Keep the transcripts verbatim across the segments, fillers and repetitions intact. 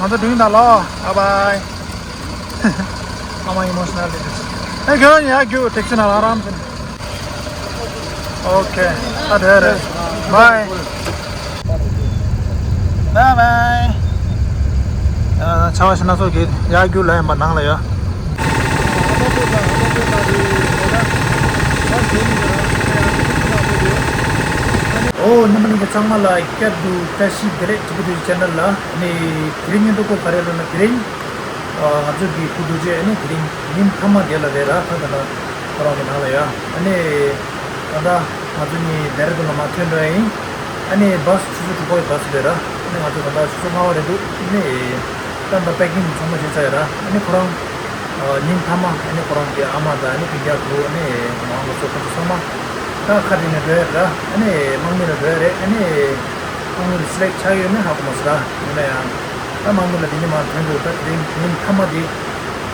ང་ཚོ་སྒྲུང་དང་ལོ། Bye bye. ཨ་མ་emotional དེ། ཨེ་ག་ཡ་རྒྱུ་ཏེག་སི་ནང་ལ་རམ་ཟིན། Okay. ད་དེ་རེད། Bye. Bye bye. ཨ། ཆ་བ་ཞིག་སྣ་ཚོགས་ཀྱི་ཡར་རྒྱུག་ལ་ཡིན་པ་ནང་ལ་ཡོད། ཨོ། རྣམ་པ་གཉིས་ཀྱི་ཚང་མ་ལ་བསྐྱར་དུ་བཀྲ་ཤིས་བདེ་ལེགས། གྲོགས་པོ་དེའི་ཆེ་ནལ་ལ་ནི་དེ་རིང་ཉིན་ཐོ་ཀོ་ག་རེ་ལོ་ན། དེ་རིང་ང་ཚོ་གི་སྐུ་རྡོ་རྗེ་ནི་དེ་རིང་ཉིན་མཐའ་མ་དེ་ལ་རེད་ར། ད་ད་ལ་ཁོ་རང་གི་ནང་ལ་ཡ། ཨ་ནི་ད་ལྟ་ང་ཚོ་ནི་ལྡེ་ར་ལྡུན་ལ་མར་ཐོན་འགྲོ་ཡ་ཡིན། ཨ་ནི་བཱས་ཆུ་ཚོད་དྲུག་པ་གི་བཱས་རེད་ར། ཨ་ནི་ང་ཚོ་ད་ལྟ་ཆུ་ཚོད་ལྔ་པ་རེད་འདུག་ཨ་ནི་ད་ད་པེ་ཀིང་ཚང་མ་བྱས་ཚར་ཡ་ར། ཨ་ནི་ཁོ་རང་ཉིན་མཐའ་མ་ཨ་ནི་ཁོ་རང་གི་ཨ་མ་དང་ཨ་ནི་སྤུན་ཀྱག་བུ་ཨ་ནི་ང་རང་ཚོ་ཁོ་ཚོ་ཚང་མ་ད་ཁ་བྲལ་ནས་འགྲོ་ཡ་ར། ཨ་ནི་དམག་མི་ལ་འགྲོ་ཡ་རེད། ཨ་ནི་དམག་མི་ལ་སི་ལེག་ཆགས་ཡོད་མེད་ཧ་གོ་མ་སོང་ར། ཡིན་ན་ཡང་ད་དམག་མི་ལ་དེ་ཉིན་མར་ཐོན་འགྲོ། ད་དེ་རིང་ཉིན་མཐའ་མ་དེ་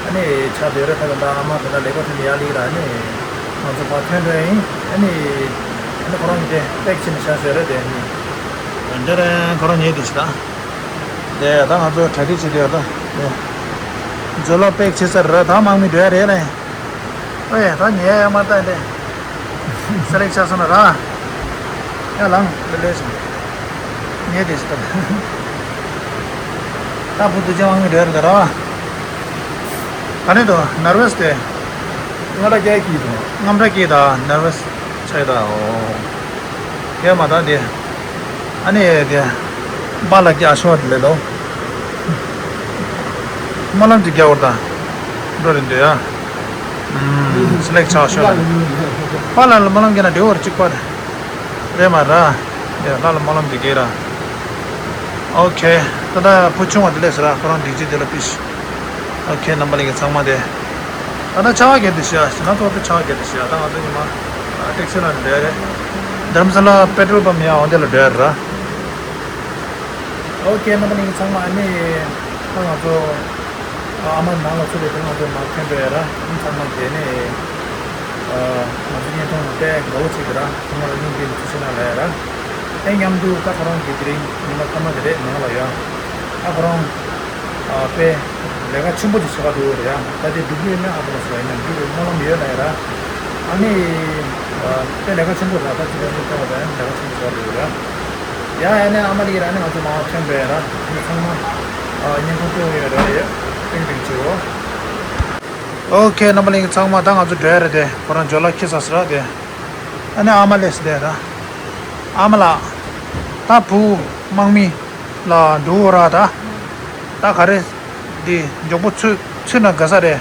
ཨ་ནི་ཆགས་བསྡད་ཡོད་རེད། ད་ད་ལྟ་ཨ་མ་ད་ལྟ་ལས་ཀ་ཐོན་ནས་ཡར་སླེབས་ར། ཨ་ནི་ང་ཚོ་ཕར་ཐོན་འགྲོ་ཡ་ཡིན། ཨ་ནི་ཨ་ནི་ཁོ་རང་གིས་དེ་པེག་བྱས་ནས་བཞག་བཞག་རེད། དེ་ནི་འདི་རེད། ཁོ་རང་ཉལ་བསྡད་ཤག་ད། དེ་ད་ང་ཚོ་གྲ་སྒྲིག་བྱེད་དུས་ད་དེ་ཇོ་ལ་པེག་བྱས་ཚར་ར། ད་དམག་མི་འགྲོ་ཡ་རེད་ལེ། ཨོ་ཡ། ད་ཉལ་ཡ་མ་ལྟ་དེ་སི་ལེག་ཆགས་སོང་ན་ར། ཡ་ལངས་ལེ་ལེ་སོང་། ཉལ་བསྡད་ཤག་ད། ད་བུ་དུ་ཅན་དམག་མི་འགྲོ་ཡ་རེད་ད་ར། ག་ནས་དོ་ནར་ཝེ་སི་དེ། དངངས་སྐྲག་སྐྱེས་ཀྱི་དང་། དངངས་སྐྲག་སྐྱེས་དང་ནར་ཝེ་སི་ཆགས་དང་། ཨོ། ཡ་མ་ད་དེ། ཨ་ནི་དེ། པཱ་ལགས་ཀྱི་ཨ་ཤོ་དེ་ལས་དོ། སྨོན་ལམ་ཅིག་རྒྱག་འོར་ད། འགྲོ་རིན་འདོད་ཡ། ཨུམ། སི་ལེག་ཆགས་ཤོག་ད། པཱ་ལགས་ལ་སྨོན་ལམ་རྒྱག་ན་འགྲིག་འོར་གཅིག་པ་རེད། རེད་མ་ར། དེ་ལ་ལ་སྨོན་ལམ་ཅིག་རྒྱག་ར། ཨོ་ཁེ། ད་ལྟ་བུ་ཆུང་བ་དེ་ལས་ཟེར་ར། ཁོ་རང་སྒྲིག་གཞི་དེ་ལ་ཕིས། ཨོ་ཁེ། རྣམ་པ་ལྷན་རྒྱས་ཚང་མ་དེ། ད་ལྟ་ཆར་པ་བརྒྱབ་བསྡད་ཤག་ཟེར་ན་ཐོག་ཏུ་ཆར་པ་བརྒྱབ་བསྡད་ཤག་ད་ང་ཚོ་ཉི་མ་ཨ་ཊེག་སི་ལ་འགྲོ་ཡ་རེད། དྷ་རམ་ས་ལ་པེ་ཊྲོལ་པམ་ཡང་འོ་དེ་ལ་འགྲོ་ཡ་རེད་ར། ཨོ་ཁེ། རྣམ་པ་ལྷན་རྒྱས་ཚང་མ། ཨ་ནི་ད་ང་ཚོ་ཨ་མ་ནང་ལ་ཚུད་པའི་དེ་ང་ཚོ་མར་ཐོན་འགྲོ་ཡ་ར། ཨ་ནི་ཚང་མ་དེ་ནས་ཨ་ང་ཚོ་བརྙན་ཐུང་དཔེ་དགའ་བོ་བྱེད་ཀྱི་ར། ཚང་མ་ལ་སྙིང་རྗེ་ཐུགས་རྗེ་གནང་ལབ་ཡ་ར། ཨེ་མཉམ་དུ་ད་ཁོ་རང་གི་དེ་རིང་ཉི་མ་མཐའ་མ་དེ་རེད། ནང་ལ་ཡོད། ཨ་ཁོ་རང་ཨ་དཔེ་ལས་ཀ་ཆེན་པོ་ཅིག་བྱེད་ཀ་འགྲོ་གི་རེད་ཡ། ད་དེ་འགྲུབ་ཀྱི་ཡོད་མེད་ཧ་གོ་མ་སོང་། ཡིན་ན་འགྲུབ་པའི་སྨོན་ལམ་ཡོད་ལབ་ཡ་ར། ཨ་ནི་ཨ་དཔེ་ལས་ཀ་ཆེན་པོ་རེད། ད་ཅི་ལས་ཀ་ཆེན་པོ་རེད། ལས་ཀ་ཆེན་པོ་བྱེད་ཀ་འགྲོ་གི་རེད་ཡ། ཡ་ཨ་ནི་ཨ་མ་ལི་ར་ནི་ང་ཚོ་མར་ཐོན་པའི་ར། ཨ་ནི་ཚང་མ་ཨ་བརྙན་ཐུང་སྟོན་ཡོད་ར་ཡོད། ཏིང་ཏིང་བྱེད་འོ། ཨོ་ཁེ། རྣམ་པ་ལྷན་རྒྱས་ཚང་མ། ད་ང་ཚོ་འགྲོ་ཡ་རེད་དེ། ཁོ་རང་ཇོ་ལ་ཁྱེར་ས་ཟེར་ར་དེ། ཨ་ནི་ཨ་མ་ལེས་དེ་ར། ཨ་མ་ལགས། ད་བུ་དམག་མི་ལ་འགྲོ་འོ་ར་ད། ད་ག་རེ། འདི་མགྱོགས་པོ་ཚུད་ཚུད་ན་དགའ་ས་རེད།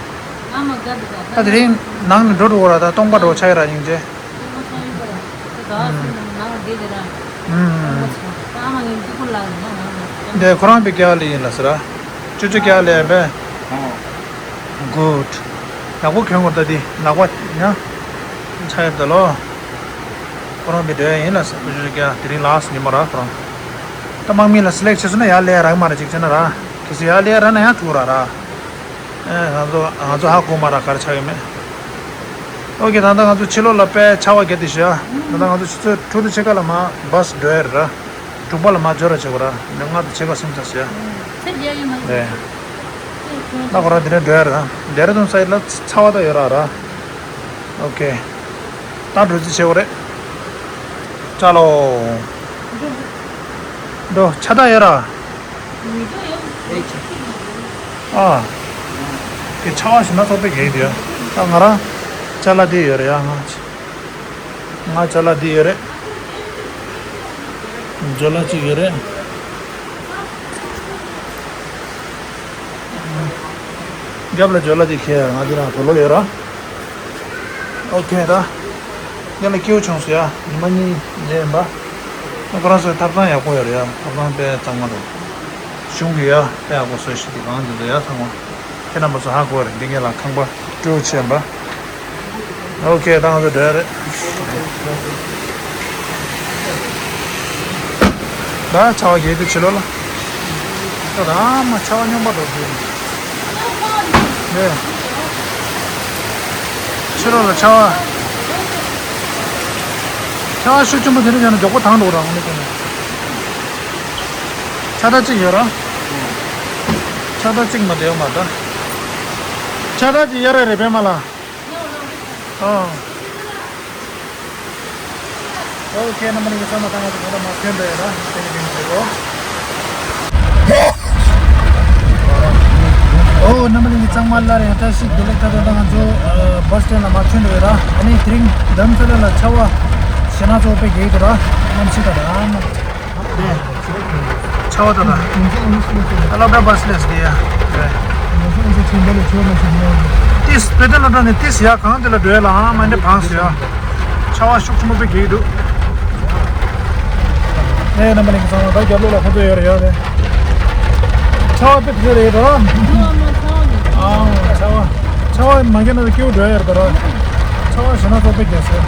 ཨ་མ་དགའ་འདུག་ག་ད་དེ་རིང་ནང་ནས་འགྲོ་འགྲོ་འོ་ར་ད། སྟོང་པ་འགྲོ་ཆགས་ཡོད་ར་སྙིང་རྗེ། ཨུམ། འདི་ཁོ་རང་པའི་སྐྱ་ལེ་ཡིན་ལ་ཟེར་ར། ཅོ་ཅོ་སྐྱ་ལེ་བས། Good. ཡག་པོ་གྱོན་དགོས་ད་འདི་ལག་པ་ཉ་ཆགས་ཡོད་ད་ལོ། ཁོ་རང་པའི་འགྲོ་ཡ་ཡིན་ལ་ཟེར། ཅོ་ཅོ་སྐྱ་དེ་རིང་ལ་སི་ཉི་མ་ར་ཁོ་རང་། ད་དམག་མི་ལ་སི་ལེག་བྱས་སོང་ན་ཡར་ལས་རག་མ་རེད། ཅིག་བྱས་ན་ར། གལ་སྲིད་ཡར་ལས་རག་ན་ཡང་ཐུག་ར་ར། ཨེ་ང་ཚོ་ང་ཚོ་ཧ་གོ་མ་ར་ག་རེ་ཆགས་ཡོད་མེད། ཨོ་ཁེ། ད་ལྟ་ང་ཚོ་ཕྱི་ལོགས་ལ་དཔེ་ཆར་པ་བརྒྱབ་བསྡད་ཤག་ད་ལྟ་ང་ཚོ་ཆུ་ཚོད་དྲུག་དང་ཕྱེད་ཀ་ལ་མར་བཱས་འགྲོ་ཡ་རེད་ར། དྲུག་པ་ལ་མར་འབྱོར་ར་བྱེད་དགོས་ར། ང་ལྔ་དང་ཕྱེད་ཀ་ཟིན་ཚར་ཤག་ཚེ་རྒྱལ་ཡོད་མ་རེད། ད་ཁོ་རང་དེ་ནས་འགྲོ་ཡ་རེད། ལྡེ་ར་ལྡུན་སའིཌ་ལ་ཚ་བ་ད་ཡོད་ར་ར། ཨོ་ཁེ། ད་འགྲོ་རྩིས་བྱེད་དགོས་རེད། ཅཱ་ལོ། འགྲོ། ཆ་ད་ཡོད་ར། ཨ། དེ་ཆར་པ་ཞིག་སྣ་ཚོགས་པའི་གེགས་དེ་ཡོད། ད་ང་རང་ཅ་ལག་འདི་ཡོད་རེད་ཡ། ང་ང་ཅ་ལག་འདི་ཡོད་རེད། ཇོ་ལ་གཅིག་ཡོད་རེད། རྒྱབ་ལ་ཇོ་ལ་གཅིག་ཁྱེར། ང་འདི་རང་དུག་ལོག་ཡོད་ར། ཨོ་ཁེ། ད་ངས་ལ་སྐྱིད་པོ་བྱུང་སོང་ཡ། ཉི་མ་གཉིས་རྗེས་ཡིན་པ། ཁོ་རང་ཚོའི་ཐབ་ཚང་ཡག་པོ་ཡོད་རེད་ཡ། ཐབ་ཚང་དཔེ་གཙང་མ་རེད། གཞུང་གི་ཡ་དཔེ་ཡག་པོ་བཟོས་ཤིག་འདུག་གང་འདི་ཚོ་ཡ་ཚང་མ། ཁྱེད་རྣམ་པ་ཚོ་ཧ་གོ་བ་རེད། འདི་ངས་ལ་ཁང་པ་སྤྲོ་བྱས་ཡིན་པ། ཨོ་ཁེ། ད་ང་ཚོ་འགྲོ་ཡ་རེད། ད་ཆར་པ་རྒྱག་དུས་ཕྱི་ལོགས་ལ། ད་ད་མ་ཆར་པ་སྙོམས་པ་འགྲོ་རྒྱུ་རེད། ནས། ཕྱི་ལོགས་ལ་ཆར་པ། ཆར་པ་ཤུགས་ཆེན་པོ་དེ་འདྲ་བྱས་ན་མགྱོགས་པོ་དྭངས་འགྲོ་ར། དངོས་གནས་བྱས་ན། ཆར་ཐག་གཅིག་ཡོད་ར། ཆ་ད་གཅིག་མ་བསྡད་ཡོད་མ་ད། ཆ་ད་ཅི་ཡ་ར་རེད་པས་མ་ལ། ཨ། ཨོ་ཁེ། རྣམ་པ་ལྷན་རྒྱས་ཚང་མ་ད་ང་ཚོ་ད་ལྟ་མར་ཐོན་འགྲོ་ཡ་ར། དེ་ནི་དེ་ནི་ཟེར་གོ། ཨོ་རྣམ་པ་ལྷན་རྒྱས་ཚང་མ་ལ་རེ་བཀྲ་ཤིས་བདེ་ལེགས། ད་ལྟ་ད་ང་ཚོ་ཨ་བྷ་སི་སི་ཊེན་ལ་མར་ཐོན་འགྲོ་ཡ་ར། ཨ་ནི་དེ་རིང་དྷ་རམ་ས་ལ་ལ་ཆར་པ་ཞེ་ན་ཚོ་དཔེ་རྒྱག་གི་འདུག་ར། གནམ་གཤིས་ད་ད་ཨ་ནི། ཆར་པ་ད་ད། ཨ་སློབ་གྲྭ་བྷ་སི་ལས་ཟེར་ཡ། ཏིས་དཔེ་དེ་སློབ་གྲྭ་ནས་ཏིས་ཡ་གང་དེ་ལ་འགྲོ་ཡ་ལ་ཨང་མ་འདྲ་བང་ཟེར་ཡ། ཆར་པ་ཤུགས་ཆེན་པོ་དཔེ་རྒྱག་གི་འདུག་ཨེ་རྣམ་པ་ལྷན་རྒྱས་ཚང་མ་ད་རྒྱབ་ལོགས་ལ་ཁོ་ཚོ་ཡོད་རེད་ཡ་རེད། ཆར་པ་དཔེ་དེ་རེད་ད་ར། ཨང་ཆར་པ། ཆར་པ་མ་རྒྱག་ན་ད་སྐྱིད་པོ་འགྲོ་ཡ་རེད་ད་ར། ཆར་པ་ཞེ་ན་ཚོ་དཔེ་རྒྱག་ཟེར།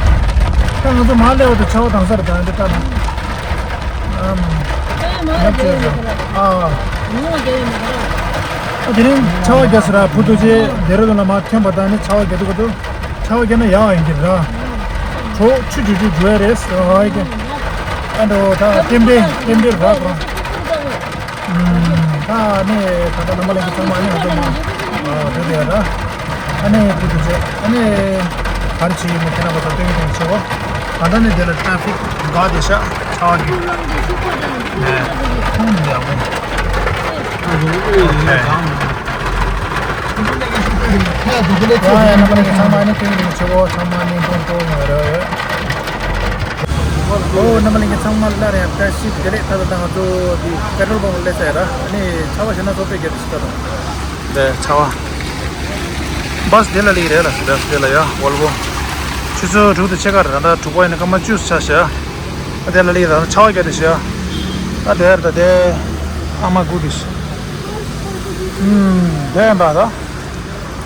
ད་ང་ཚོ་མར་སླེབས་པ་དང་ཆར་པ་དྭངས་ས་རེད་ད་འདི་ལྟ་ན། ཨམ། ཡབ་ཅེ་ཟེར། ཨ། ཨ་དེ་རིང་ཆར་པ་རྒྱག་ས་ར། བུ་ཐུག་རྗེ་ལྡེ་ར་ལྡུན་ལ་མར་ཐོན་པ་དང་ནི་ཆར་པ་རྒྱག་དུས་སྐབས་སུ་ཆར་པ་རྒྱག་ན་ཡག་ཡིན་གྱི་ར། གྲོགས་ཆུ་རྒྱུག་རྒྱུག་རྒྱུག་ཡ་རེད་ཟེར་བ་ཡི་གེ། ཨ་འགྲོ་ད་ལྟེམ་ལྟེམ་ལྟེམ་ལྟེམ་ར་གོ། ཨམ། ད་ནི་ད་ལྟ་རྣམ་པ་ལྷན་རྒྱས་ཚང་མ་ནི་ང་ཚོ་མར་འགྲོ་དེ་ཡ་ར། ཨ་ནི་བུ་ཐུག་རྗེ་ཨ་ནི་ག་རེ་བྱེད་ཡོད་མེད་ཁྱེད་རང་ཚོ་སྟོན་གྱི་དང་ཆེ་བོ། ད་ལྟ་ནི་དེ་ལ་ཊ་ཕིག་འགག་བསྡད་ཤག་ཆར་པ་གིས། ནས་ཁོང་ནི་ཡག་པོ། ཨོ་ཁེ། ཡ་ཡ་རྣམ་པ་ལྷན་རྒྱས་ཚང་མ་ནི་སྟོན་གྱི་དང་ཆེ་བོ། ཚང་མ་ནི་མཐོང་ཐུབ་ཡོད་རེད། ཨོ་རྣམ་པ་ལྷན་རྒྱས་ཚང་མ་ལ་རེ་བཀྲ་ཤིས་བདེ་ལེགས། ད་ལྟ་ད་ང་ཚོ་འདི་པེ་ཊོལ་པམ་ལ་སླེབས་ཚར་ཡ་ར། ཨ་ནི་ཆར་པ་ཞེ་ན་ཚོ་དཔེ་རྒྱག་གི་འདུག་ད་ལྟ། འདི་ཆར་པ། བྷ་སི་དེ་ལ་སླེབས་རེད་ལ། བྷ་སི་དེ་ལ་ཡ། ཝོལ་ཝོ། ཆུ་ཚོད་དྲུག་དང་ཕྱེད་ཀ་རེད། ད་ལྟ་དྲུག་པ་ཡིན་ན་སྐར་མ་བཅུ་ཆགས་ཤག་ཨ་དེ་ལ་སླེབས་ར། ཆར་པ་རྒྱག་དེ་ཤག་ཨ་དེ་ར་ད་དེ། ཨ་མ་གུ་དིས། ཨུམ། དེ་ཡིན་པ་ད།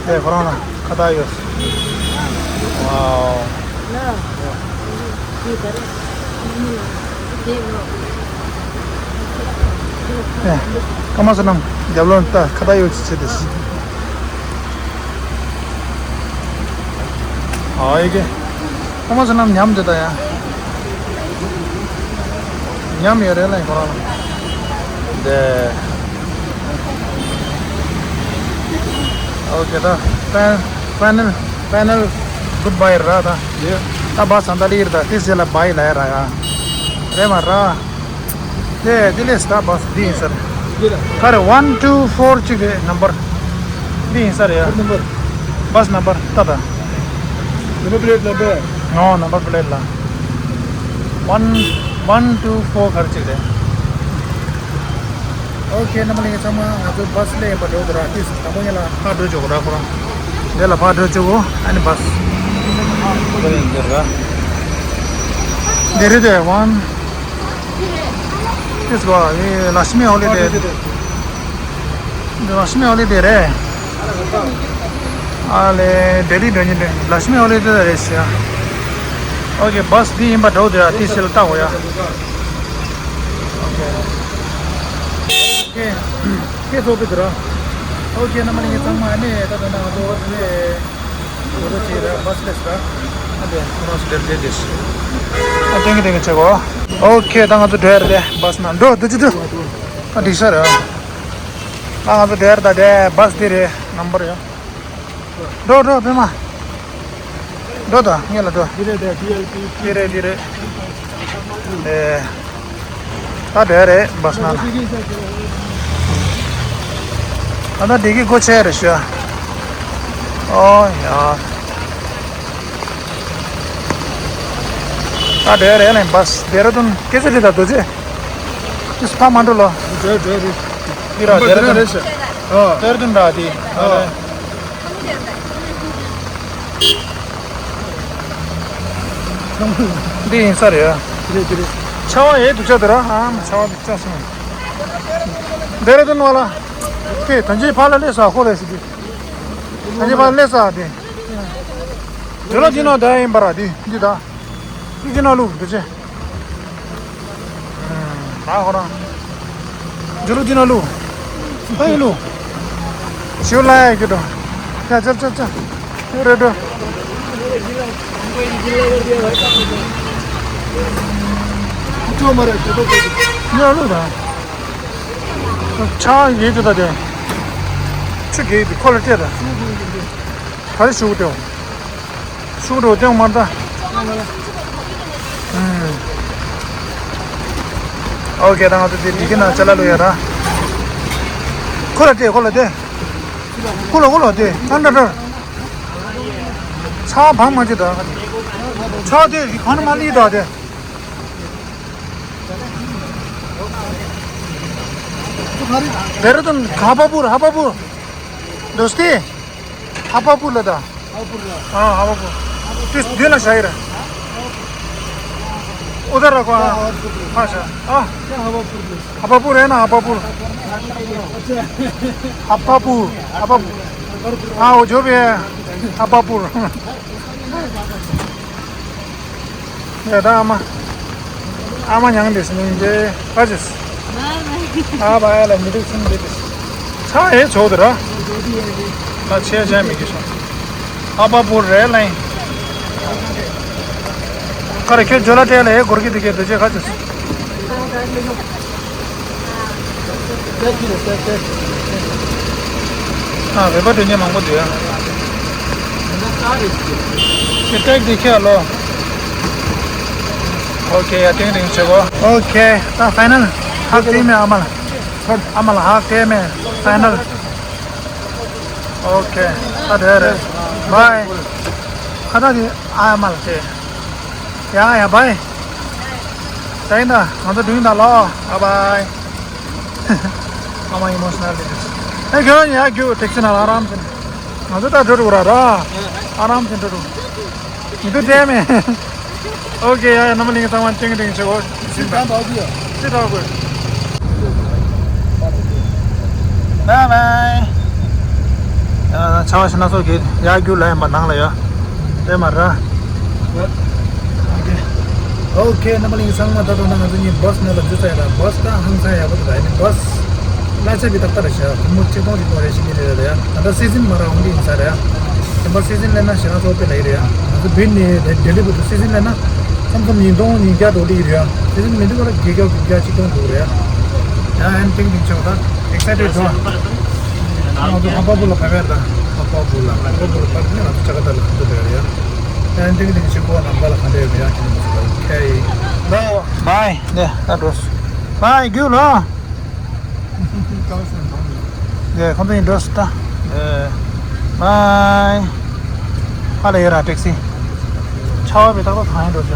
དེ་ཁོ་རང་ལ་ཁ་བཏགས་ཡོད། ཝའོ། ཨེ། ཀ་མ་སོ་ནམ་རྒྱབ་ལོགས་ལྟ། ཁ་བཏགས་ཡོད་ཅི་བྱེད་དེ་ཤི། ཨ་ཡི་གེ། ཀ་མ་སོ་ནམ་ཉམས་དེ་ད་ཡ། ཉམས་ཡོད་རེད་ལ་ཁོ་རང་ལ། དེ། ཨོ་ཁེ་ད། ཕའི་ནལ་ཕའི་ནལ་གུད་བྷའི་ར་ད། ཡེ། ད་བྷ་སི་ད་ལྟ་སླེབས་ར་ད། ཏིས་ཟེར་ལ་བྷའི་ལ་ཡ་ར་ཡ། རེད་མ་ར། དེ་དེ་ལས་ད་བྷ་སི་འདི་ཡིན་ས་རེད། ག་རེ་ཝན་ཊུ་ཕོར་གཅིག་རེད་ནམ་བར། འདི་ཡིན་ས་རེད་ཡ། ནམ་བར། བྷ་སི་ནམ་བར་ལྟ་ད། ནམ་བར་པི་ལེ་ཊི་ལ་འདི། ནོ་ནམ་བར་པི་ལེ་ཊི་ལ། ཝན་ཝན་ཊུ་ཕོར་ག་རེ་གཅིག་རེད། ཨོ་ཁེ། རྣམ་པ་ལྷན་རྒྱས་ཚང་མ་ང་ཚོ་བྷ་སི་སླེབས་ཡིན་པ་འགྲོ་འདུག་ར། ཏིས་དང་པོ་ཉིད་ལ་ཕར་འགྲོ་ཆོག་གོ་ར་ཁོ་རང་། འདི་ལ་ཕར་འགྲོ་ཆོག་གོ། ཨ་ནི་བྷ་སི། འདི་རེད་དེ་ཝན། ཏིས་གོ་ཨེ་ལཀྵྨི་ཧོ་ལི་ཌེ། འདི་ལཀྵྨི་ཧོ་ལི་ཌེ་རེད། ཨ་ལེ་ལྡི་ལི་འགྲོ་མཁན་རེད། ལཀྵྨི་ཧོ་ལི་ཌེ་རེད་ཤག་ཨོ་ཁེ། བྷ་སི་འདི་ཡིན་པ་འགྲོ་འདུག་ཡ། ཏིས་ལ་ལྟ་དགོས་ཡ། ཨོ་ཁེ། ཁེ་ཁེ་ཚོགས་པའི་དུས་ར། ཨོ་ཁེ། རྣམ་པ་ལྷན་རྒྱས་ཚང་མ་ཨ་ནི་ད་ད་ན་ང་ཚོ་ཨ་ནི་ང་ཚོ་ཅིག་ར་བྷ་སི་སླེབས་ར། ཨ་དེ་ཁོ་རང་སུ་སླེབས་དེ་དེ། ཨ་ཏེང་གི་ཏེང་གི་ཆེ་གོ། ཨོ་ཁེ། ད་ང་ཚོ་འགྲོ་ཡ་རེད་དེ། བྷ་སི་ནང་འགྲོ་འདུག་ཅི་འདུག་ཨ་འགྲིག་ས་རེད། ད་ང་ཚོ་འགྲོ་ཡ་རེད་ད་དེ། བྷ་སི་འདི་རེད། ནམ་བར་ཡ། འགྲོ་འགྲོ་པད་མ། འགྲོ་ད་སྔོན་ལ་འགྲོ། འདི་རེད་དེ། ཊི་ཨེལ་ཊི། འདི་རེད་འདི་རེད། ཨེ། ད་འགྲོ་ཡ་རེད་བྷ་སི་ནང་ལ། ད་ལྟ་འདི་གི་སྒོ་ཕྱེ་རེད་ཤག་ཨོ་ཡ། ད་འགྲོ་ཡ་རེད་ལེ་བྷ་སི། ལྡེ་ར་ལྡུན་སྐད་ཆ་དྲིས་ད་རྡོ་རྗེ། ཏིས་ཕ་མ་འགྲོ་ལོ། འགྲོ་འགྲོ་རེད། འདི་ར་ལྡེ་ར་ལྡུན་རེད་ཤག་ཨ། ལྡེ་ར་ལྡུན་ར་འདི། ཨ། འདི་ཡིན་ས་རེད་ཡ། རེད་རེད། ཆར་པ་ཡེ་སྡུག་ཅག་འདུག་ར། ཨ་མ་ཆར་པ་སྡུག་ཅག་སོང་། ལྡེ་ར་ལྡུན་བ་ལ། ཁེ་ཐང་ཅིག་ཕར་ལ་སླེབས་ས་ཁོ་རེད་ཟེར་གི། ཐང་ཅིག་ཕར་ལ་སླེབས་ས་དེ། འདི་ལ་འདི་ན་ད་ཡིན་པ་ར་འདི་འདི་ད། འདི་འདི་ན་ལུག་འདི་ཅེ། ད་ཧོ་རང་། འཇུ་ལུ་འདི་ན་ལུ། ཨེ་ལུ། ཞུ་ལ་ཡ་གི་འགྲོ། ཅ་ཅ་ཅ་ཅ། ཡོ་རེ་འགྲོ། ཅོ་མ་རེ་ཅོ་ཏོ་ཅོ། ཡོ་ལུ་ད། ཆ་ཡེ་ཅོ་ད་དེ། ཆུ་གེ་དེ་ཁོ་ལ་སྤྲད་ད། ག་རེ་ཞུ་གི་དེའོ། ཤུགས་འགྲོ་སྟེང་མར་ལྟ། ཨུམ། ཨོ་ཁེ། ད་ང་ཚོ་དེ་འགྲིག་གི་ན་ཅ་ལག་ལོ་ཡ་ར། ཁོ་ལ་སྟེ་ཁོ་ལ་སྟེ། ཁོ་ལ་ཁོ་ལ་སྟེ། ཨ་འདྲ་འདྲ། ཆ་བང་མ་ཅི་ད། ཆ་དེ་གང་ན་མ་ལི་ད་དེ། ཌེ་ར་ཌུན་ཧ་པ་པུར། ཧ་པ་པུར། དོ་སྟེ། ཧ་པ་པུར་ལ་ད། हाँ, हवापुर। किस दिन है शायद? उधर रखो, हाँ। हाँ, सर। हाँ। हवापुर है ना, हवापुर। हपापुर, हपापुर। हाँ, वो जो भी है, हपापुर। ཡ་ད་ཨ་མ། ཨ་མ་མྱང་འདི་སྙིང་རྗེ་ཨ་ཅིས། ཨ་བ་ཡ་ལ་མི་འདུག་སེམས་འདི་འདུག་ཚ་ཨེ་ཚོགས་འདི་ར། ལ་ཆེ་ཆེ་མི་གི་སོང་། ཨ་པ་པུར་རེད་ལ་ཡིན། ཁ་རེ་ཁྱོད་ཇོ་ལ་སྤྲད་ལ་ཨེ་སྒོར་གི་འདི་གའི་འདི་ཅེ་ཁ་ཅིས། ཨ་བོད་པ་དེ་ཉིད་མང་པོ་འདུག་ཡ། དེ་ཏེག་དེ་ཁྱེར་ལོ། ཨོ་ཁེ། ཡ་ཏིང་ཏིང་བྱེད་གོ། ཨོ་ཁེ། ད་ཕའི་ནལ་ཧག་སྟེ་མེད་ཨ་མ་ལ། ཨ་མ་ལ་ཧག་སྟེ་མེད་ཕའི་ནལ། ཨོ་ཁེ། ད་དེ་རེད། བའི། ཁ་ད་དེ་ཨ་མ་ལ་དེ། ཡ་ཡ་བའི། ད་ཡིན་ད་ང་ཚོ་འགྲོ་ད་ལོ། ཨ་བའི། ཨ་མ་ཨི་མོ་ཤི་ནལ་རེད། ཨེ་རྒྱུ་ཡ་རྒྱུ་ཏེག་སི་ནང་ལ་ཨ་རམ་སེ། ང་ཚོ་ད་འགྲོ་འགྲོ་ར་ར། ཨ་རམ་སེ་འགྲོ་འགྲོ། མི་འདུག་དྲན་མེད། ཨོ་ཁེ། ཡ་ཡ་རྣམ་པ་ལྷན་རྒྱས་ཚང་མ་ཏིང་ཏིང་བྱེད་གོ། སི་ཏྲ་གོ། སི་ཏྲ་གོ། བའི་བའི། ཡ་ཆ་བ་ཞིག་སྣ་ཚོགས་ཀྱི་ཡ་རྒྱུ་ལ་ཡིན་པ་ནང་ལ་ཡ། དེ་མ་ར། ཨོ་ཁེ། རྣམ་པ་ལྷན་རྒྱས་ཚང་མ་ད་དུང་ན་ང་ཚོ་གཉིས་བྷ་སི་ནང་ལ་འཛུལ་ཚར་ཡ་ར། བྷ་སི་ད་ཧང་སང་ཡག་པོ་འདུག་ད་ཡིན་ནི་བྷ་སི་གླ་ཆ་བི་ཏག་ཏག་རེད་ཤག་ཐུང་མོ་ཆིག་སྟོང་རེ་བཞི་ཉིན་རེ་རེད་ཡ། ད་ལྟ་སི་ཛིན་མ་ར་འོང་གི་ཡིན་ས་རེད་ཡ། དེ་པ་སི་ཛིན་ལེན་ན་ཞེ་ན་ཚོགས་པའི་ལ་ཡི་རེད་ཡ། ང་ཚོ་བིར་ནས་ལྡི་ལྡི་ལི་བར་དུ་སི་ཛིན་ལེན་ན་ཁམ་ཁམ་ཉིས་སྟོང་ཉིས་བརྒྱ་འགྲོ་གི་རེད་ཡ། སི་ཛིན་མི་འདུག་པ་ལ་བརྒྱད་བརྒྱ་དགུ་བརྒྱ་ཆིག་སྟོང་འགྲོ་གི་རེད་ཡ། ཡ་ཨན་ཏིང་ཏིང་ཆོག་ད་ཨེག་སའི་ཊེཌ་འགྲོ། ང་ཚོ་ཧམ་པ་བུ་ལ་ཕེབས་ཡ་ད། ཧམ་པ་བུ་ལ་ཧམ་པ་བུ་ལ་ཕེབས་ནས་ང་ཚོ་ཅ་ཀ་ཏ་ལ་ཁ་ཐུག་རེད་ཡ། ཨན་ཏིང་ཏིང་ཆེ་གོ་ནམ་ག་ལ་ག་འདྲ་ཡོད་མེད་ཡ་ཁྱེད་ཚོ་ཁེ་ཡི། བའི་བའི། ནས་ད་འགྲོ། བའི་རྒྱུགས་ལོ། ཡེ་ཁོང་ཚོ་ཡིན་འགྲོ་སི་ད། ཡེ། བའི། ཧ་ལས་ཡོད་ར་ཊེག་སི། ཆ་བ་བའི་ཏག་ཏག་ཐང་ཡིན་འགྲོ་ཤག་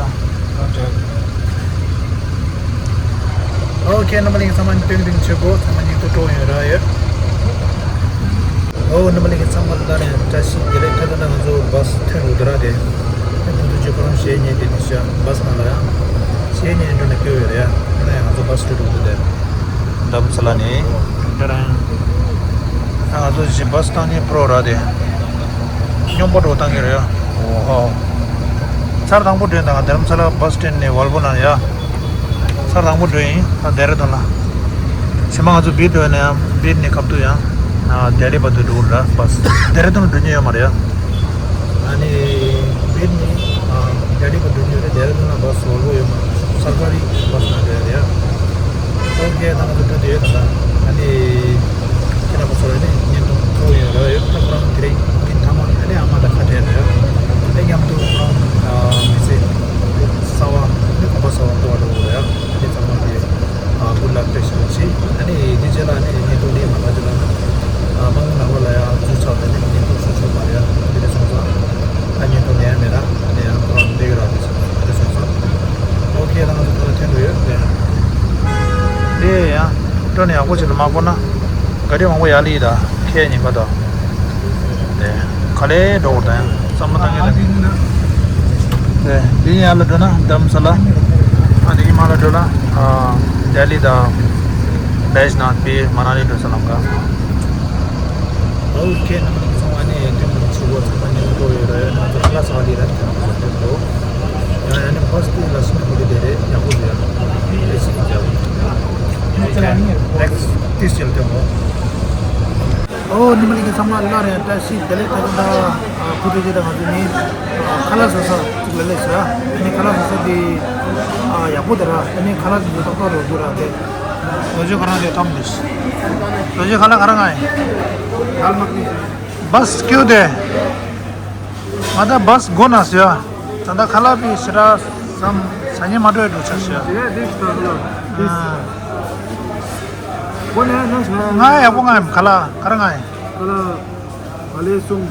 ཨོ་ཁེ། རྣམ་པ་ལྷན་རྒྱས་ཚང་མ་ཏིང་ཏིང་ཆེ་གོ། ཚང་མ་ཉིན་ཐོ་སྤྲོ་ཡོད་ར་ཡོད། ཨོ་རྣམ་པ་ལྷན་རྒྱས་ཚང་མ་ལ་ནས་བཀྲ་ཤིས་བདེ་ལེགས། ད་ལྟ་ང་ཚོ་བྷ་སི་ཐོན་འདུག་ད་ར་དེ། ཨ་ནི་དུས་ཚོད་ཁོ་རང་ཞེ་ཉེ་དེ་ནི་ཤག་བྷ་སི་ནང་ལ་ཡང་ཞེ་ཉེ་འགྲོ་ནས་སྐྱོ་ཡོད་རེད་ཡ། ད་ཡང་ང་ཚོ་བྷ་སི་སྤྲོད་འགྲོ་འདུག་དེ། རྡ་རམ་ས་ལ་ནས། ད་རང་། ང་ཚོ་ཞིག་བྷ་སི་བཏང་ནས་པྲོ་ར་དེ། སྙོམས་པོ་འགྲོ་བཏང་གི་རེད་ཡ། ཨོ་ཧོ། ཚར་དང་པོ་འགྲོ་ཡིན་ད་ང་རྡ་རམ་ས་ལ་བྷ་སི་སི་ཊེན་ཌི་ནས་ཝལ་བོ་ནང་ཡ། ཚར་དང་པོ་འགྲོ་ཡིན་ད་ལྡི་ར་ལྡུན་ལ། ཕྱི་མ་ང་ཚོ་བིར་འགྲོ་ཡིན་ན་ཡང་བིར་ནས་ཁ་ཐུག་ཡང་། ལྡི་ལི་བར་དུ་འགྲོ་གི་རེད་བྷ་སི། ལྡི་ར་ལྡུན་འགྲོ་མྱོང་ཡོད་མ་རེད་ཡ། ཨ་ནི་བིར་ནས་ལྡི་ལི་བར་འགྲོ་མྱོང་རེད། ལྡི་ར་ལྡུན་ལ་བྷ་སི་ཝོལ་བོ་ཡོད་མ་རེད། སར་ཀ་རི་བྷ་སི་ནང་འགྲོ་ཡ་རེད་ཡ། ཨོ་ཁེ། ད་ང་ཚོ་འགྲོ་དུས་ད་ལྟ་ཨ་ནི་ཁྱེད་རང་ཚོ་ལ་ནི་བརྙན་ཐུང་གཙོ་བོ་ཡོད་ར་ཡོད། ད་ཁོ་རང་དེ་རིང་ཉིན་མཐའ་མ་ཨ་ནི་ཨ་མ་དང་ཁ་བྲལ་རེད་ཡ། ཨ་མཉམ་དུ་ཁོ་རང་མི་ཚེ་གསར་བ་ནི་གོམ་པ་གསར་བ་སྤོ་བ་འགྲོ་གི་རེད་ཡ། ཨ་ནི་ཚང་མ་གི་ཨ་གུཌ་ལག་བཀྲ་ཤིས་བདེ་ལེགས། ཨ་ནི་དེ་རྗེས་ལ་ཨ་ནི་བརྙན་ཐུང་འདི་མ་ལྷག་རྗེས་ལ་ཨ་མ་ངའི་ནང་ལོགས་ལ་ཡ་འཛུལ་ཚར་ཏེ་ནི་བརྙན་ཐུང་བཟོ་ཆོག་མ་རེད་ཡ། དེ་འདྲ་སོང་ཙང་ཨ་བརྙན་ཐུང་ལེན་ཡ་མེད་ར། ཨ་ནི་ཡང་ཁོ་རང་བསྡད་ཡོད་ར། དེ་སོང་ཙང་ཨོ་ཁེ། ད་ང་ཚོ་ད་ལྟ་ཐོན་འགྲོ་ཡོད་རེད། དེ་ཡང་སྤྲོ་ནས་ཡག་པོ་ཅིག་ལ་མ་བསྐོར་ན་ག་དུས་མང་པོ་ཡག་ལི་ཡི་ད་ཁེ་ཉིན་ཁ་ད། དེ་ག་ལེ་འགྲོ་བར་ད་ཡང་བསམ་བློ་བཏང་གི་ད། དེ་དེ་ཡང་ལ་འགྲོ་ན་རྡ་རམ་ས་ལ། ཨ་དེ་གི་མ་ལ་འགྲོ་ན་ཨ་ལྡི་ལི་དང་བེ་ཇི་ནཱཐ་པི་མ་ན་ལི་འགྲོ་ས་ལམ་ཁ། ཨོ་ཁེ། རྣམ་པ་ཚང་མ་ནི་དུས་མིན་ཆུ་བོ་ཚང་མ་ཉིན་འགྲོ་ཡོད་རེད། ང་ཚོ་ཁ་ལག་ཟ་བ་ལི་ར་དེ་རང་ཚོ་འགྲོ་འགྲོ། ཡང་ཡང་ནི་བྷ་སི་དེ་ལ་སུ་ནི་ཧུ་ལི་དེ་རེད། ཡག་པོ་རེད། ཨེ་སི་ཡག་པོ་རེད། ཨོ་ཁེ། ནེག་སི་ཊི་ཊི་སི་ཡལ་ཏེ་མོ། ཨོ་རྣམ་པ་ལྷན་རྒྱས་ཚང་མ་ལ་རེད། བཀྲ་ཤིས་བདེ་ལེགས། ད་ལྟ་བུ་དེ་ཅི་ད་ང་ཚོ་ནི་ཁ་ལག་ཟ་ས་ཅིག་ལ་སླེབས་ཟེར་ར། ཨ་ནི་ཁ་ལག་ཟ་ས་དེ་ཡག་པོ་དེ་ར། ཨ་ནི་ཁ་ལག་དེ་ཏག་ཏག་རོ་དུ་ར་དེ། ལོ་ཇོ་ཁ་རང་དེ་ཏམ་དེ། ལོ་ཇོ་ཁ་ལག་ཁ་རང་ཨེ། दाल मखनी। बस क्यों दे? मतलब बस गो ना सिया। तंदा खला भी सिरा सम सनी मटो है दूसरा सिया। ये दिस तो लो। दिस। हाँ। वो ना ना ना। Ngai, aku ngai, kala, kara ngai. Kala, bale sum.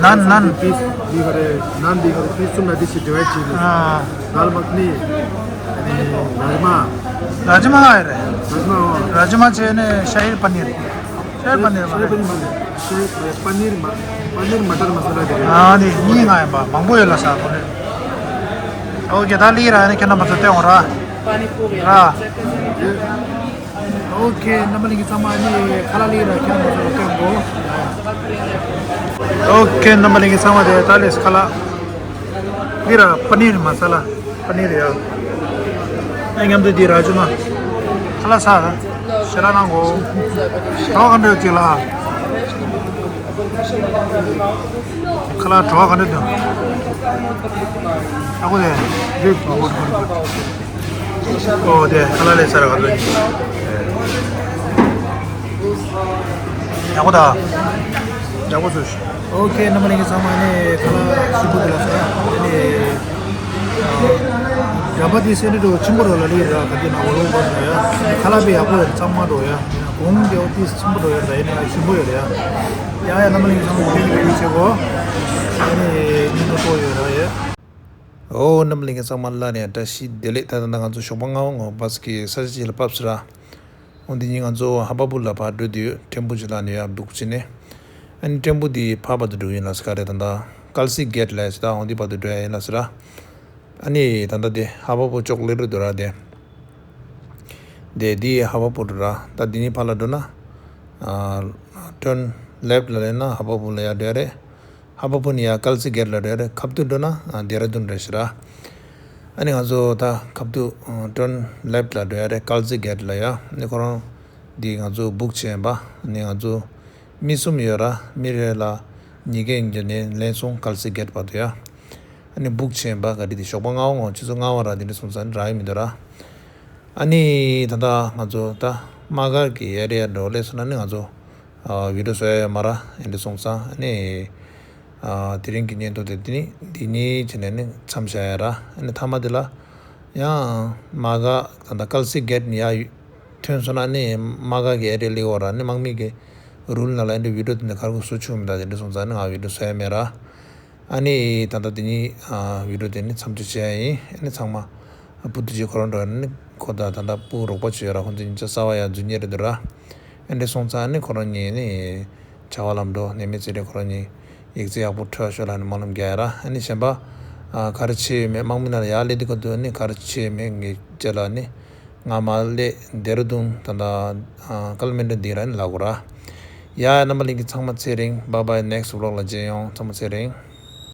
नान, नान। पीस भी करे, नान भी करे, पीस तुम नदी से डिवाइड कीजिए। हाँ। दाल मखनी, अनि राजमा। राजमा आए रे। राजमा हो। राजमा चाहिए ने शाही पनीर। शाही पनीर शाही पनीर मसाला। शाही पनीर म-, पनीर मटर मसाला दे। हाँ, नहीं, नहीं आए बा, मंगो ये ला सा बोले। ओके, दाल ही रहा है, क्या नाम बताते हो रहा? पानी पूरी। हाँ। ये ओके, རྣམ་པ་ལྷན་རྒྱས་ཚང་མ་ནི་ཁ་ལག་ལས་ར་ཁྱེད་རང་ཚོ་ལ་སྟོན་གོ། ཨོ་ཁེ། རྣམ་པ་ལྷན་རྒྱས་ཚང་མ་དེ་ད་ལས་ཁ་ལག་ལས་ར་པ་ནིར་མ་ས་ལ་པ་ནིར་ཡ། ཨ་མཉམ་དུ་འདི་ར་ཇུ་མ་ཁ་ལག་ས་ཞེ་ར་གནང་གོ། གྲོགས་ག་འདྲ་ཅིག་ལ། ཁ་ལག་གྲོགས་ག་འདྲ་འདུག་ཨ་ཁུ་དེ་རིག་གོ། ཨོ་དེ་ཁ་ལག་ལས་ས་ར་ག་འདྲ་ཡག་པོ་ད། ཡག་པོ་བཟོས་ཤག་ཨོ་ཁེ། རྣམ་པ་ལྷན་རྒྱས་ཚང་མ་ནི་ཁ་ལག་ཞིམ་པོ་འདུག་ལ་ཟེར། དེ་ནས་ར་པ་དེ་སེ་འདྲ་འགྲོ་ཆེན་པོ་རོ་ལ་ལི་ར་ག་དེ་ན་འོ་ལོ་བར་འགྲོ་ཡ། ཁ་ལག་པའི་ཡག་པོ་ཡོད་གཙང་མ་འགྲོ་ཡ། གོང་དེ་ཨོ་ཏིས་ཆེན་པོ་འགྲོ་ཡ། ད་ཡིན་ན་ཞིམ་པོ་ཡོད་རེད་ཡ། ཡ་ཡ། རྣམ་པ་ལྷན་རྒྱས་ཚང་མ་བོད་ཡིག་བོད་ཡིག་བྱེད་གོ། ཨ་ནི་ཉིན་ཐོ་ཐོ་ཡོད་ར་ཡ། ཨོ་རྣམ་པ་ལྷན་རྒྱས་ཚང་མ་ལ་ནས་བཀྲ་ཤིས་བདེ་ལེགས། ད་ད་ང་ཚོ་ཞོགས་པ་སྔ་བོ་ངོ་བ་སི་ཀི་ས་ཆ་ཅིག་ལ་བབས་སི་ར། འོ་འདི་ཉིན་ང་ཚོ་ཧ་པ་པུ་ལ་ཕར་འགྲོ་དུས་ཊེམ་པོ་ཅིག་ལ་ནས་ཡར་འབུག་བྱས་ནས། ཨ་ནི་ཊེམ་པོ་འདི་ཕར་བར་དུ་འགྲོ་ཡིན་ལ་ས་ག་རེད། ད་ད་ཀལ་སི་གེ་ཊི་ལ་ཡ་ཅིག་ད་འོ་འདི་བར་དུ་འགྲོ་ཡ་ཡིན་ལ་ཟེར་ར། ཨ་ནི་ད་ད་དེ་ཧ་པ་པུ་ཅོག་ལེ་རུ་འདུག་ར་དེ། དེ་འདི་ཧ་པ་པུ་རུ་ར། ད་འདི་ནི་ཕར་ལ་འགྲོ་ན། ཨ་ཊརན་ལེཕ་ཊི་ལ་ལེན་ན་ཧ་པ་པུ་ལ་ཡ་འགྲོ་ཡ་རེད། ཧ་པ་པུ་ནི་ཡ་ཀལ་སི་གེ་ཊི་ལ་འགྲོ་ཡ་རེད། ཁབ་ཏུ་འགྲོ་ན་ཨ་དེ་ར་དུན་རེད་ཤི་ར། ཨ་ནི་ང་ཚོ་ད་ཁབ་ཏུ་ཨ་ཊརན་ལེཕ་ཊི་ལ་འགྲོ་ཡ་རེད། ཀལ་སི་གེ་ཊི་ལ་ཡ། ཨ་ནི་ཁོ་རང་འདི་ང་ཚོ་བུག་བྱས་ཡིན་པ། ཨ་ནི་ང་ཚོ་མི་གསུམ་ཡོད་ར། མི་རེ་ལ་ཉིས་བརྒྱ་ཉིས་བརྒྱ་ནས་ལེན་སོང་། ཀལ་སི་གེ་ཊི་བར་དུ་ཡ། ཨ་ནི་བུག་བྱས་ཡིན་པ། ག་དེ་དེ་ཞོགས་པ་སྔ་བོ་ངོ་ཆུ་ཚོད་ལྔ་བ་ར་དེ་འདྲ་སོང་ཙང་རག་གི་མི་འདུག་ར། ཨ་ནི་ད་ལྟ་ང་ཚོ་ད་དམག་སྒར་གྱི་ཨེ་རི་ཡ་འགྲོ་སླེབས་སོང་ན་ནི་ང་ཚོ་ཨ་བི་ཌིའོ་བཟོ་ཡ་ཡོད་མ་ར། ཨེ་འདྲ་སོང་ཙང་ཨ་ནི་ཨ་དེ་རིང་གི་བརྙན་ཐུང་དེ་འདི་ནི་འདི་ནི་བྱས་ནས་ནི་མཚམས་བཞག་ཡ་ར། ཨ་ནི་མཐའ་མ་དེ་ལ་ཡང་དམག་སྒར་ད་ལྟ་ཀལ་སི་གེ་ཊི་ནི་ཡ་ཐོན་སོང་ན་ནི་དམག་སྒར་གྱི་ཨེ་རི་ཡ་སླེབས་ཡོད་ར། ནི་དམག་མི་གི་རུལ་ནང་ལ་ཨེ་འདྲ་བི་ཌིའོ་དེ་འདྲ་ག་རེ་བཟོ་ཆོག་མི་འདུག་དེ་འདྲ་སོང་ཙང་ནི་ང་བི་ཌིའོ་བཟོ་ཡ་མེད་ར། ཨ་ནི་ད་ལྟ་དེ་ཉིད་ཨ་བི་ཌིའོ་དེ་ནི་མཚམས་འཇོག་བྱེད་ཡ་ཡིན། ཨ་ནི་ཚང་མ་ཨ་བུ་དུ་ཅི་ཁོ་རང་འགྲོ་ནི་ཁོ་ད་ད་ལྟ་བུ་རོགས་པ་བྱེད་ཡོད་ར། ཁོང་ཚོ་གཉིས་ཆ་གསར་པ་ཡ་འཛུལ་ཉེ་རེད་འདུག་ར། ཨ་འདྲ་སོང་ཙང་ཨ་ནི་ཁོ་རང་གཉིས་ནི་བྱ་བ་ལམ་འགྲོ་ནས་མི་ཚེ་རེ་ཁོ་རང་གཉིས་ཡིག་ཚད་ཡག་པོ་འཕྲོད་ཤོག་ལ་ནི་སྨོན་ལམ་རྒྱག་ཡ་ར། ཨ་ནི་གཞན་པ་ཨ་ག་རེ་བྱེད་ཡོད་མེད་དམག་མི་ནང་ལ་ཡར་སླེབས་དུས་སྐབས་དུ་ཨ་ནི་ག་རེ་བྱེད་ཡོད་མེད་ངས་བཅས་ལ་ནི་ང་མ་སླེབས་ཌེ་ར་ལྡུན་ད་ལྟ་ཨ་ཀལ་མན་ཌི་འདི་ར་ནི་ལ་གོ་ར། ཡ་རྣམ་པ་ལྷན་རྒྱས་ཚང་མ་ཚེ་རིང་། Bye bye, next vlog ལ་མཇལ་ཡོང་། ཚང་མ་ཚེ་རིང་།